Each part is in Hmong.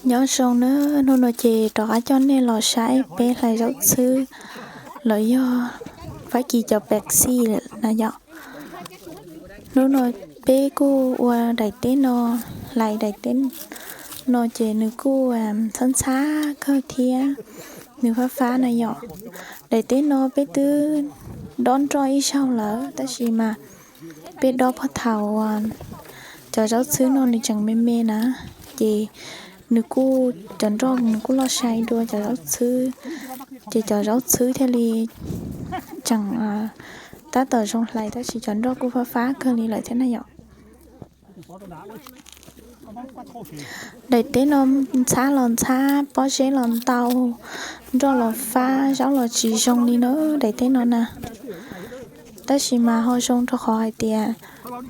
Nyob zoo nawb, hnub no ces rov qab coj nej los saib peb hlais zaub txhwb los yog Fab Kis cov pepsi na yom. Hnub no peb kuj ua daim teb no, hlais daim teb no ces nws kuj ntxhab ntxhab kawg thiab nws fab fab na yom. Daim teb no peb twb dob nroj ib zaug lawm tab sis mas peb dob puag thaum cov zaub txhwb no nws tseem me me na, ces nws kuj, cov nroj nws kuj loj sai dua cov zaub txhwb, ces cov zaub txhwb thiaj li tseem tab tom zoo hlais tab sis cov nroj kuj fab fab kawg li lawm thiab na yom. Daim teb no ntxhab los ntxhab, pob zeb los ntau, nroj los fab, zaub los tsis zoo li na daim teb no na. Tab sis mas ho zoo rau qhov hais tias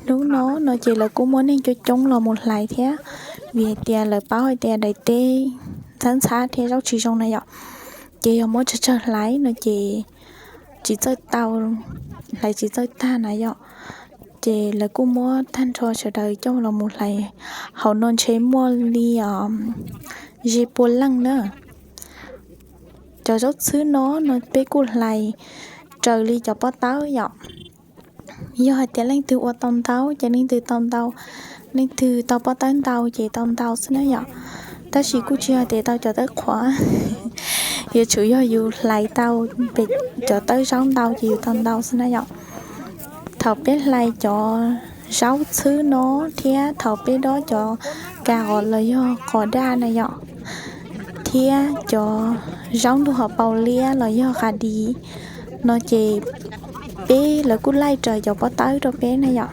hnub no no ces lawv kuj muaj neeg coob coob los mus hlais thiab, vim hais tias lawv paub hais tias daim teb ntxhab ntxhab thiab zaub tsis zoo na yom, ces yog muab tsawg tsawg hlais no ces tsis txawj tau, hlais tsis txawj tag na yom. Ces lawv kuj muab tag nrho sawv daws coj los mus hlais. Hauv no ntshe muaj li os ze pua leej na. Cov zaub txhwb no no peb kuj hlais raws li cov pob tawb yom. Yog hais tias leej twg ua tau ntau ces leej twg tau ntau, leej twg tau pob tawb ntau ces tau ntau xwb na yom. Tab sis kuj tsis yog tias tau cov tawb qhuav, yuav tsum yog yus hlais tau pem cov tawb zaub ntau ces yus tau ntau xwb na yom. Thaum peb hlais cov zaub txhwb no thiab thaum peb dob cov kas qos los yog qos daj na yom, thiab cov zaub ntug hauv paus liab los yog qas dis no ces peb, lawv kuj laij raws cov pob tawb rau peb na yom,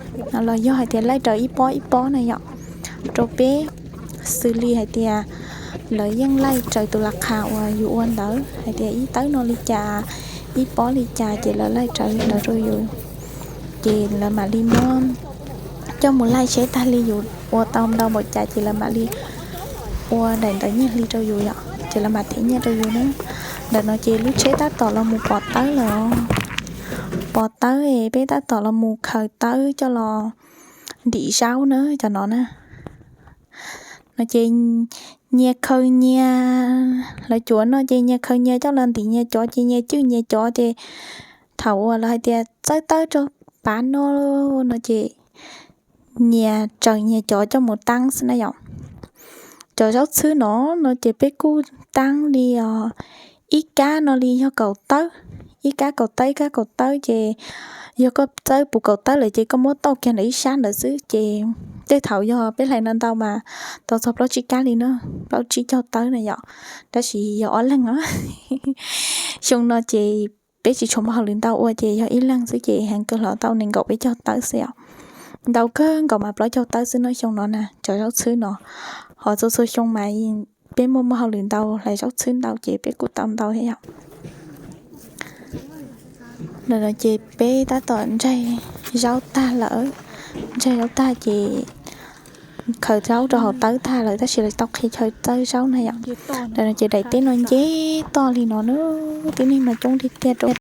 los yog hais tias laij raws ib pob ib pob na yom, rau peb, xws li hais tias lawv yeej laij raws tus las qhas uas yus ua ntawd hais tias ib tawb no li cas, ib pob li cas ces lawv laij raws li ntawd rau yus. Ces lawv mam li muab coj mus laij seb tag li yus ua tau ntau npaum cas ces lawv mam li ua daim ntawv nyiaj hli rau yus yom, ces lawv mam them nyiaj rau yus na. Ntawm no ces lub tsheb tab tom los mus pov tawb lawm. Pov tawb es peb tab tom los mus khaws tawb coj los ntim zaub na cov no na. No ces nyias khaws nyias, lawv cuav no ces nyias khaws nyias coj los ntim nyias cov ces nyias cwj nyias cov ces thaum uas lawv hais tias txawb tawb rau pav no no ces nyias tsaws nyias cov coj mus taab xwb na yom. Cov zaub txhwb no no ces peb kuj taab li os, ib kab no li yog kaum tawb, ib kab kaum tawb ib kab kaum tawb ces yog koj txawb puv kaum tawb lawm ces koj muab tauj kiag ntawm ib sab ntawd xwb ces tej thaum yog peb hlais ntau ntau mas tau txog plaub tsib kab li na, plaub tsib caug tawb na yom. Tab sis yog ob leeg os. Xyoo no ces peb tsis tshua muaj hauj lwm ntau ua ces yog ib leeg xwb ces heev kawg los tau nees nkaum peb caug tawb xwb os. Ntau kawg nkaus mas plaub caug tawb xwb no xyoo no na cov zaub txhwb no. Ho txhua txhua xyoo mas peb muaj muaj hauj lwm ntau hlais zaub txhwb ntau ces peb kuj tau ntau thiab yom. Ntawm no ces peb tab tom ntsaig zaub tag lawm, ntsaig zaub tag ces khaws zaub rau hauv tawb tag lawm tab sis lawv tau qhia chaw txawb zaub na yom. Ntawm no ces daim teb no nce toj li no na, tib neeg mas coob tiag tiag rau